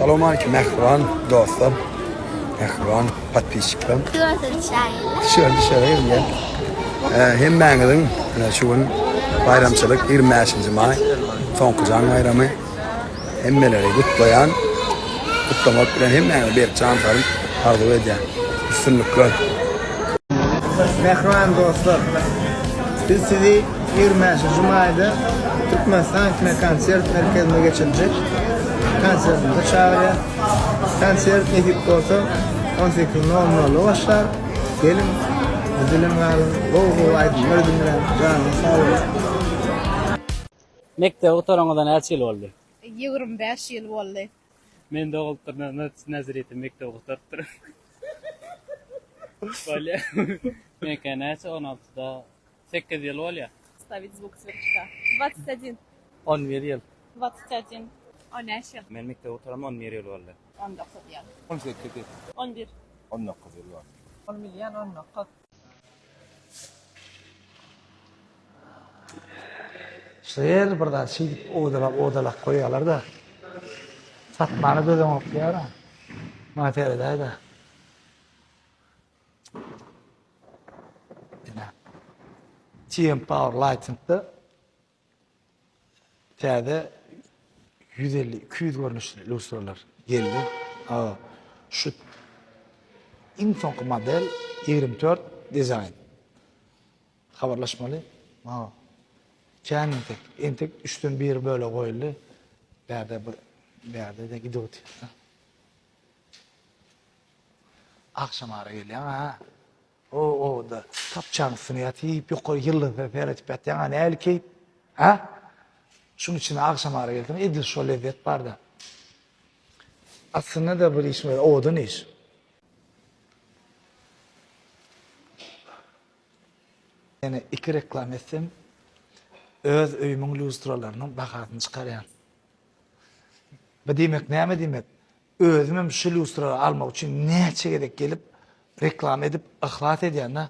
Salowmalikim mähriban dostlar, mähriban podpisçikler. Düşer düşer gelýän. Hemmäňiziň şu gün baýramçylyk 25-nji maý soňky jaň baýramy. Hemmeleri gutlaýan. Gutlamak bilen hemmäňize berk jan saglyk arzuw edýän. Üstünlikler. Mähriban dostlar! Biz sizi 25-nji maýda Türkmenistan kinokonsert merkezinde geçiriljek konsertimize çagyrýas. Konsert nesip bolsa 18 nol nolda başlar. Geliň, biz bilen galyň, gowy-gowy aýdymlar diňläň, janyňyz sag bolsun! Mekdebi gutaraňyza näçe ýyl boldy? 25 ýyl boldy. Men dogulypdyryn, Nazarýetim mekdebi gutarypdyr. Bolýa. Meňkä näçe on altyda sekiz ýyl bolýa. Stavit zvuk swerçka. Dwadsat odin. On bir ýyl. Dwadsat odin. On bäş ýyl. Men mekdebi gutaranyma on bir ýyl boldy. On dokuz ýyl. On sekiz ýyl. On bir. On dokuz ýyl boldy. On bilýän on dokuz. Şeýle bir zat şeýdip owdalap owdalap goýýarlar-da. Satmana dözeňok diýýär-ä. Maňa seredäý-dä. Ine. TM Power Lighting-de täze 150 200 görnüşli lýustralar geldi. Şu iň soňky model 24 dizaýn. Habarlaşmaly. Hawa. Kän entek. Entek üçden bir bölegi goýuldy. Bärde bir bärde-de gidip otyr. Agşamara gelýäň-ä. O-o-da tapçanyň üstüne ýatyp, ýokary ýyldyza seredip ýatýaň-a, nähili keýp? Hä? Şuň içine agşamara gelseň, edil şo lezzet bar-da. Aslynda-da bir iş owadan iş. Ýene iki reklama etsem, öz öýümiň lýustralarynyň bahasyny çykarýan. Bu diýmek näme diýmek? Özümem şu lýustralary almak üçin näçe gezek gelip, reklama edip, yhlas edýän-de.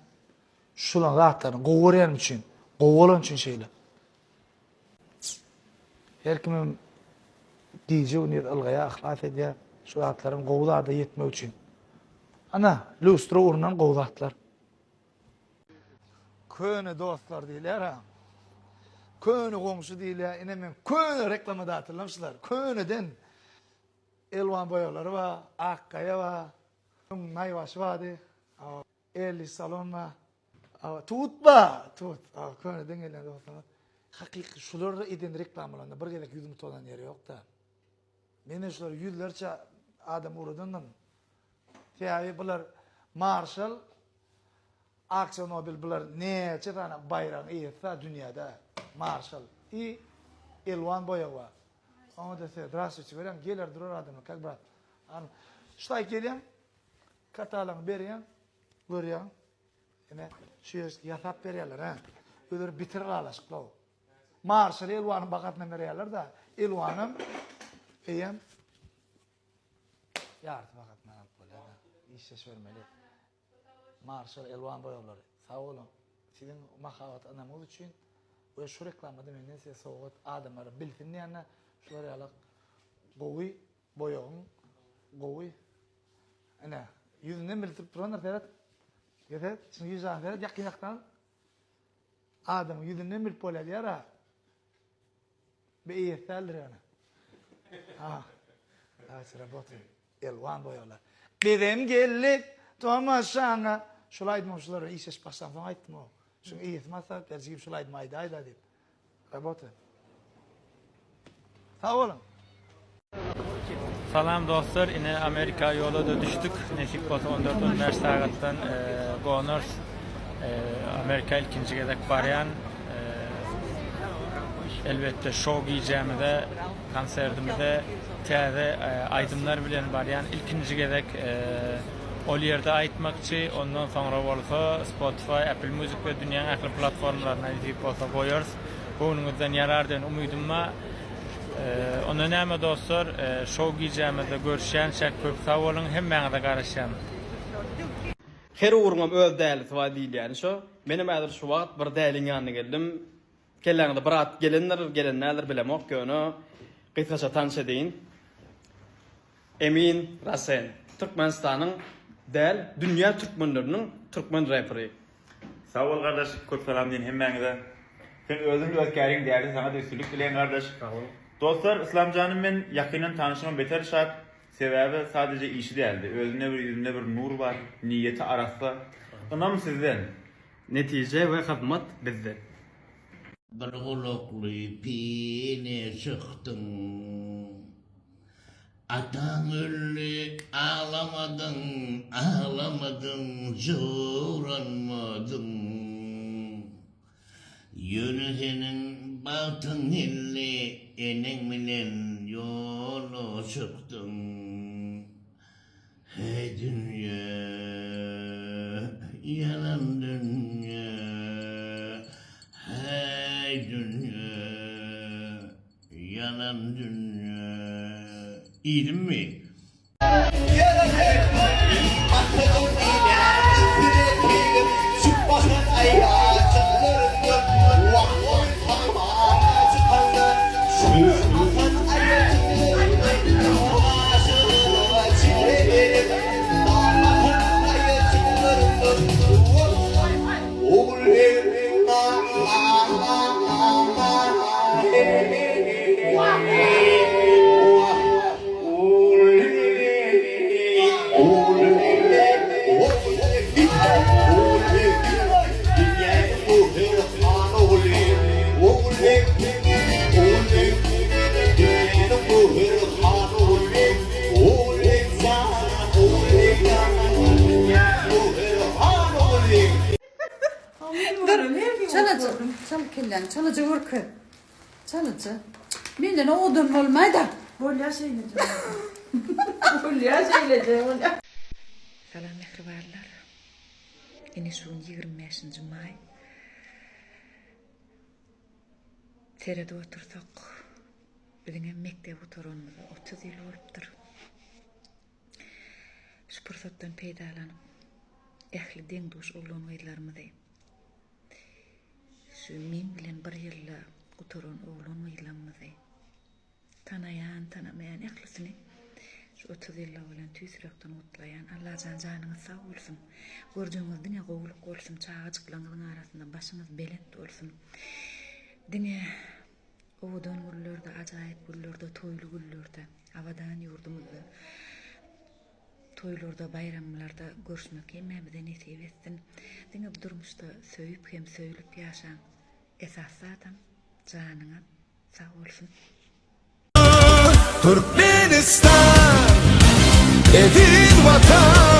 Şularyň zatlaryny gowy görýänim üçin, gowy bolany üçin şeýle. Her kimem gije-gündiz ylgaýar, yhlas edýär. Şu zatlaryň gowy zada ýetmek üçin. Ana, lýustra ugrundan gowy zatlar. Köne dostlar diýilýär-ä. Köne goňşy diýilýär. Ine men köne reklamadatellam şular. Köneden Elwan boýaglary bar, Ak gaýa bar, öň naýbaşy bardy. Elli salon bar. Tut bar, tut. Köneden gelýän dostlarymyz. Hakyky şular eden reklamalarynda bir gezek ýüzümi tozan ýeri ýok-da. Men şular ýüzlerçe adam ugradandyr. Sebäbi bular Marşal Aksa Nobel bular näçe sany baýragyň eýesi bar dünýäde. Marşal i Elwan boýag bar. Oňa da se zdrastwuyte görýäň geler durar adamlar kak brat. Şutaý gelýäň katalogyňy berýäň görýäň. Ine şu ýer ýasap berýärler hä. Özleri bitir ylalaşykly. Marşal Elwanyň bahasyna berýärler-de. Elwanam eýýäm Ýarty bahasyna alyp bolýar-da. Işleşibermeli. Marşal Elwan boýaglary. Sag boluň. Siziň mahabat ynamyňyz üçin we şu reklamada menden size sowgat adamlara bilsin diýende şular ýaly gowy boýagyň gowy ine ýüzünden bildirip durandyr seret. Seret, şuň ýüzüne seret ýakyn-ýakdan. Adamyň ýüzünden bilip bolýar diýär-ä. Bu eýesi däldir ýöne. Ha. Daýçy работаем. Elwan boýaglar. Bizem geldik tomaşaňa. Şul aýdymy şulara işleşip başlansoň aýtdym o. Şuň eýesi maslahat berdi, jigim şul aýdymy aýdaý-da diýip. Работаем. Sag boluň. Salam dostlar ine Amerika ýola-da düşdük nesip bolsa on dört on bäş sagatdan gonarys Amerika ilkinji gezek barýan elbetde şou gijämize konserdimize täze aýdymlar bilen barýan ilkinji gezek ol ýerde aýtmakçy ondan soňra bolsa Spotify Apple Music we dünýäň ähli platformalaryna nesip bolsa goýarys göwnüňizden ýarar diýen umydym bar. Onda näme dostlar, şou gijämizde görüşýänçäk köp sag boluň, hemmäňize garaşýan. Her ugruňam öz dälisi bar diýilýäni şo. Menem häzir şu wagt bir däliň ýanyna geldim. Kelläňize bir at gelendir, gelen däldir bilemok, ýöne gysgaça tanyş edeýin. Emin Rasen. Türkmenistanyň däl, dünýä türkmenleriniň türkmen reperi. Sag bol gardaş köp salam diýen hemmäňize. Sen özüň öz käriň dälisi saňada üstünlik dileýän gardaş. Sag bol. Dostlar Yslamjany men ýakyndan tanyşyma beter şat. Sebäbi sadeje işi däldi. Özünde bir ýüzünde bir nur bar. Niýeti arassa. Ynam sizden. Netije we hyzmat bizden. Bir gulakly pile çykdyň. Ataň öldi, aglamadyň, aglamadyň, jowranmadyň. Ýöne seniň bagtyň geldi, eneň bilen ýola çykdyň. Heý dünýe, ýalan dünýe, heý dünýe, ýalan dünýe. Iýdimmi? Çalaja, çal kelläňi, çalaja görkez. Çalaja. Menden owadan bolmaýda. Bolýar şeýleje. Bolýar şeýleje, bolýar. Salam mähribanlar. Ine şu gün 25-nji maý. Seredip otursak, biziň hem mekdep gutaranymyza 30 ýyl bolupdyr. Şu pursatdan peýdalanyp, ähli deň-duş oglan-gyzlarymyzy Şu meň bilen bir ýylda gutaran oglan-gyzlarymyzy tanaýan, tanamaýan ählisini şu 30 ýyllygy bilen tüýs ýürekden gutlaýan. Allajan janyňyz sag bolsun. Görjegiňiz diňe gowulyk bolsun. Çagajyklaryňyzyň arasynda başyňyz belent bolsun. Diňe owadan günlerde, ajaýyp günlerde, toýly günlerde, abadan ýurdumyzda Toýlarda, baýramlarda görüşmek hemmämize nesip etsin. Diňe bu durmuşda söýüp hem söýlüp ýaşaň. Esasy zadam janyňyz sag bolsun. Türkmenistan eziz watan.